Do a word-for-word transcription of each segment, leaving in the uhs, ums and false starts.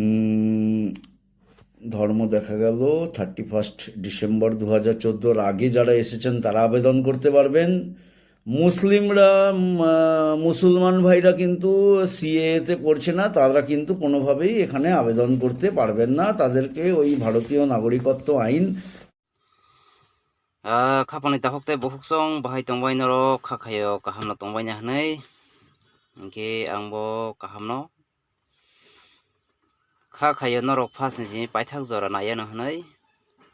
উম, ধর্ম দেখা গেল থার্টি ফার্স্ট ডিসেম্বর দু হাজার চোদ্দোর আগে যারা এসেছেন, তারা আবেদন করতে পারবেন। মুসলিমরা, উম, আহ, মুসলমান ভাইরা কিন্তু সিএএতে পড়ছে না, তারা কিন্তু কোনোভাবেই এখানে আবেদন করতে পারবেন না। তাদেরকে ওই ভারতীয় নাগরিকত্ব আইন Ah, khapangni takhuk tei bukhuk song bahai tongbai norok kha khaio kaham no tongbai na hwnwi. Hinkhe ang bo kaham no kha khaio norok first ni simi paithak jora naiya no hwnwi.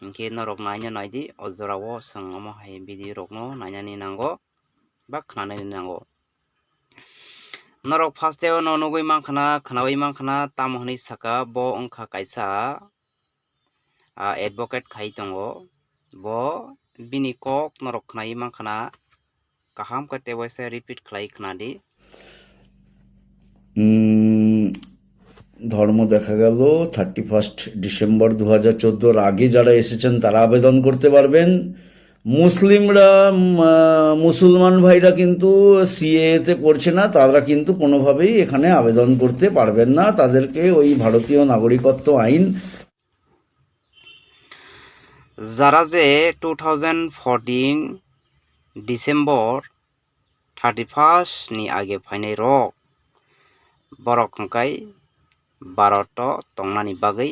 Hinkhe norok naina naidi o jora o chwng omo hai video rok no nainani nango ba khnanani nango. Norok first o no nugwi mankha na, khnaui mankha na, tamo hwnwi saka bo wngkha kaisa ah, advocate khai tongo. Bo bini kok norok khnai mankha na, kaham khe tei waisa repeat khlai khna di. উম, ধর্ম দেখা গেল thirty first December দু হাজার চোদ্দোর আগে যারা এসেছেন, তারা আবেদন করতে পারবেন। মুসলিমরা, উম, আহ, মুসলমান ভাইরা কিন্তু সিএএতে পড়ছে না, তারা কিন্তু কোনোভাবেই এখানে আবেদন করতে পারবেন না। তাদেরকে ওই ভারতীয় নাগরিকত্ব আইন Jara je two thousand fourteen December thirty first ni age phainai rok, borok hwnkhe Bharat o tongnani bagwi,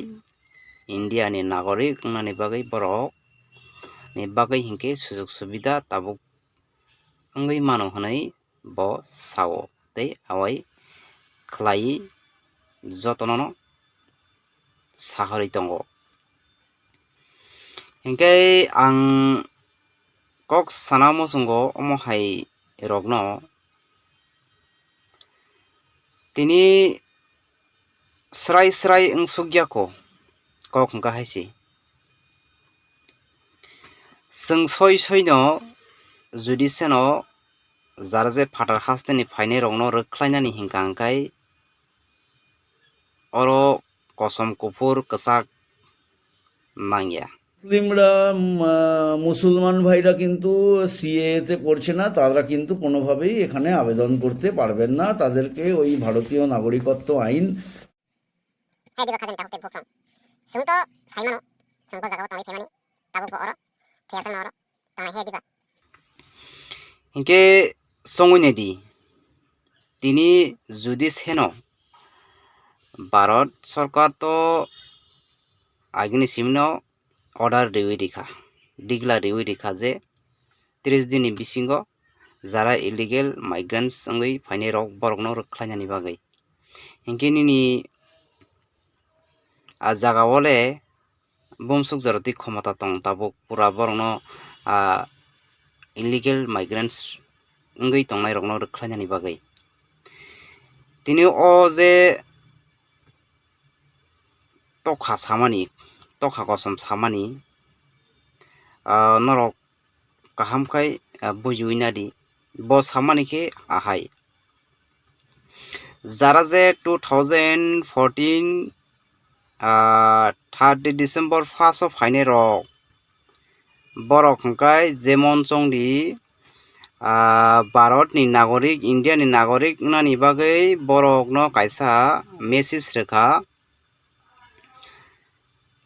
India ni nagorik wngnani bagwi borok ni bagwi hinkhe sujok subida tabuk wngwi mano hwnwi bo sao tei awai khlaiwi jotono no sahorwi tongo. Hinkhe ang kok sana muchungo omo hai rokno tini srai srai wngsukya kho, kok hwnkha hai se. Chwng soi soino judicial no jara je phatar hasteni phainai rokno rwkhlainani hinkha hwnkhe oro kosom kuphur kwchak nangya. মুসলিমরা, উম, আহ, মুসলমান ভাইরা কিন্তু সিএএতে পড়ছে না, তারা কিন্তু কোনোভাবেই এখানে আবেদন করতে পারবেন না। তাদেরকে ওই ভারতীয় নাগরিকত্ব আইন Hai diba khajani takhuk tei bukhuk song. Chwng to saimano, chwng bo jagao tongwi phaimani, tabuk bo oro thwiya chwngno oro tongnai hai diba? Hinkhe songwi naidi, tini judi seno Bharat sorkar to agini simino order riwi rikha, digla riwi rikha je tris din ni bisingo jara illegal migrants wngwi phainai rok borokno rwkhlainani bagwi. Hinkhe nini a jaga o le bumsuk jora twi khomota tong tabuk pura borokno, ah, illegal migrants wngwi tongnai rokno rwkhlainani bagwi. Tini o je tokha samani, tokha kosom samani, ah, norok kaham khai, ah, bujiwi nadi. Bo samani khe ahai. Jara je two thousand fourteen, ah, thirty December first o phainai rok. Borok hwnkhe jemon chongdi, ah, Bharat ni nagorik, India ni nagorik wngnani bagwi borokno kaisa message rwkha.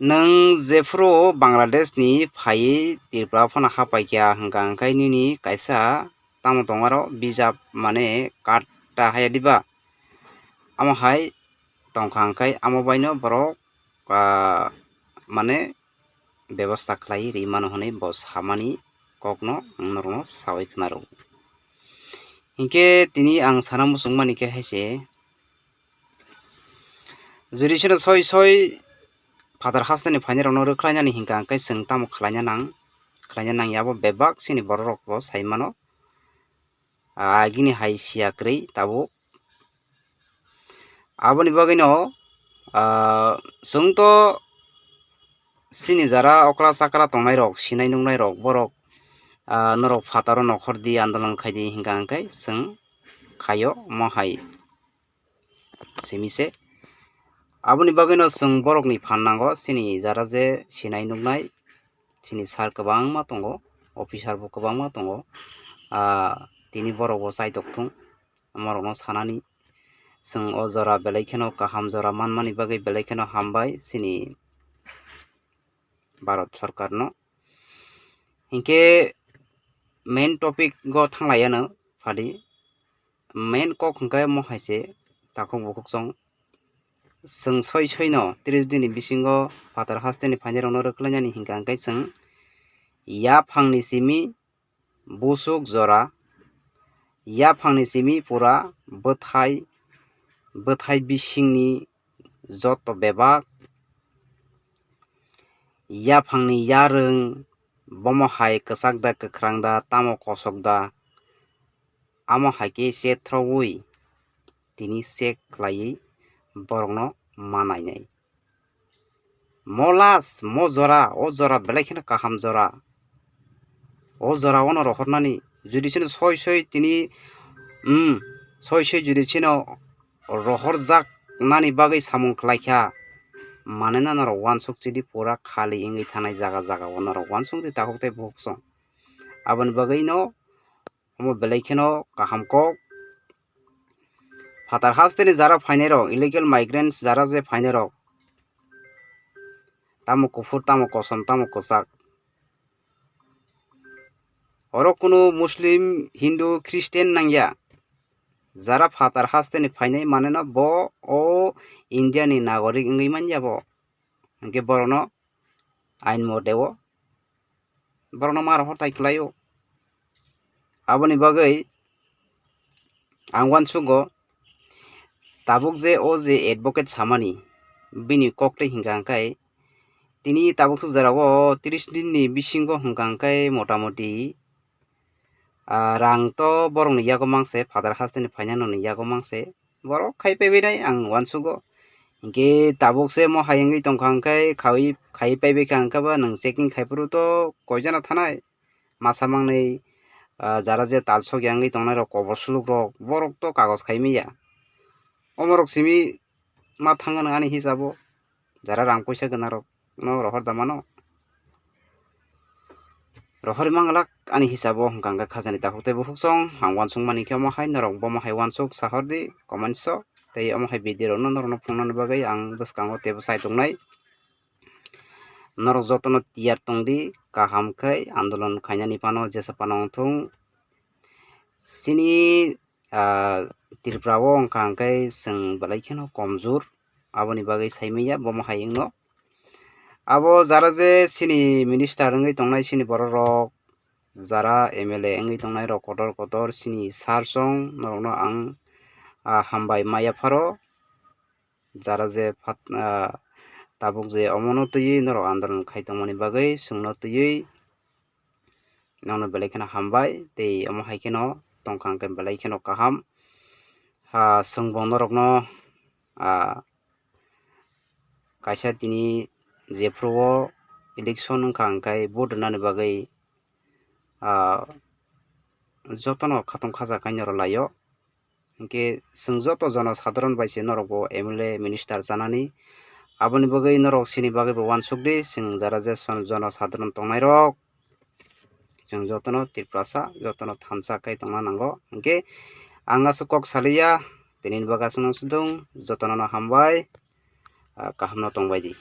Nwng jephuru Bangladesh ni phaiwi Tripura phano hapaikha hwnkha, hwnkhe nini kaisa tamo tongmaro visa mane card ta haya diba? Amo hai tongkha, hwnkhe amo baino borok, ah, mane bebosta khlai ri mano hwnwi bo samani kokno ang norokno sawi khna rw. Hinkhe tini ang sana muchungmani khe hai se, judicial soi soi phatar hasteni phainai rokno rwkhlainani hinkha, hwnkhe chwng tamo khlaina nang, khlaina nangya abo bebak chini borok rok bo sai mano. Ah, agini hai siya kwrwi tabuk. Aboni bagwino, ah, chwng to chini jara okra chakra tongnai rok, sinai nuknai rok, borok, ah, norok phataro nokhor di, andolon khai di hinkha, hwnkhe chwng khaio omo hai simi se. Aboni bagwino chwng borokni phan nango, chini jara je sinai nuknai, chini sir kwbangma tongo, officer bo kwbangma tongo, ah, tini borok bo chaitok thung, omorokno sanani. Chwng o jora belai kheno kaham jora manmani bagwi belai kheno hambai chini Bharat sorkarno. Hinkhe main topic o thanglaiya no phadi, main kok hwnkhe omo hai se takhuk bukhuk chwng. Chwng soi soi no tris din ni bisingo phatar haste ni phainai rok no rwkhlainani hinkha hinkhe chwng yaphang ni simi busuk jora, yaphang ni simi pura bwthai, bwthai bising ni joto bebak, yaphang ni yarwng, bomo hai kwchak da kwkhrang da tamo kosok da, amo hai khe chethrogwi tini check khlaiwi borokno ma nainai. Mo last, mo jora, o jora belai kheno kaham jora. O jora ono rohornani, jodi chini soi soi tini, um, soi soi jodi chino rohorjak nani bagwi samung khlaikha, manena norok uansuk chidi pura khali wngwi thanai jaga jaga o norok uansuk di takhuk tei bukhuk song. Aboni bagwi no omo belai kheno kaham kok. Phatar hasteni jara phainai rok, illegal migrants jara je phainai rok, tamo kuphur, tamo kosom, tamo kwchak. Oro kunu Muslim, Hindu, Christian nangya. Jara phatar hasteni phainai maneno bo o India ni nagorik wngwi manya bo. Hinkhe borokno ain mode o borokno ma rohor tai khlaio. Aboni bagwi ang uansugo tabuk je o je advocate samani bini kok tei hinkha hinkhe tini tabuk suk jora o tris din ni bisingo hinkha hinkhe motamoti, ah, rang to borok ni yago mangse, phatar hasteni phainai no ni yago mangse, borok khai paibai nai ang uansugo. Hinkhe tabuk se mo hai wngwi tongkha hinkhe khai, khai paibai kha hinkhe ba nwng checking khai phuru to koi jana thanai, masa mangnwi, ah, jara je tal sokya wngwi tongnai rok kobor suluk rok, borok to kagoj khai manya. Omorok simi ma thangano ani hisabo, jara rang poisa gwnang rok no rohor da mano. Rohorwi manglak ani hisabo hwnkha hwnkhe khajani takhuk tei bukhuk song ang uansuk mani khe omo hai norok bomo hai uansuk sahor di comment o, tei omo hai video rok no norok no phunuknani bagwi ang bwskango teibo chai tongnai. Norok jotono tiyar tong di, kaham khe andolon khainani phano jesa phano wng thung. Chini, ah, Tripura o wngkha hwnkhe chwng belai kheno komjor, aboni bagwi sai manya bomo hai wngno. Abo jara je chini minister wngwi tongnai chini borok rok, jara M L A wngwi tongnai rok kotor kotor chini sir song norokno ang, ah, hambai maya pharo. Jara je phat-, ah, tabuk je omono twiwi norok andolon khai tongmani bagwi chwngno twiwi nono belai kheno hambai tei omo hai kheno tongkha hwnkhe belai kheno kaham. Ah, chwngbo norokno, ah, kaisa tini jephuru o election wngkha hwnkhe vote rwnani bagwi, ah, jotono khatong khaja khai norok laio. Hinkhe chwng joto jono sadharon bai se norok bo M L A minister chanani. Aboni bagwi norok chini bagwi bo uansuk di, chwng jara je son-, jono sadharon tongnai rok, chwng jotono Tiprasa, jotono thansa khai tongna nango. Hinkhe ang aswk kok saliya, tini ni bagwi aswkno swdung, jotono no hambai, ah, kaham no tongbai di.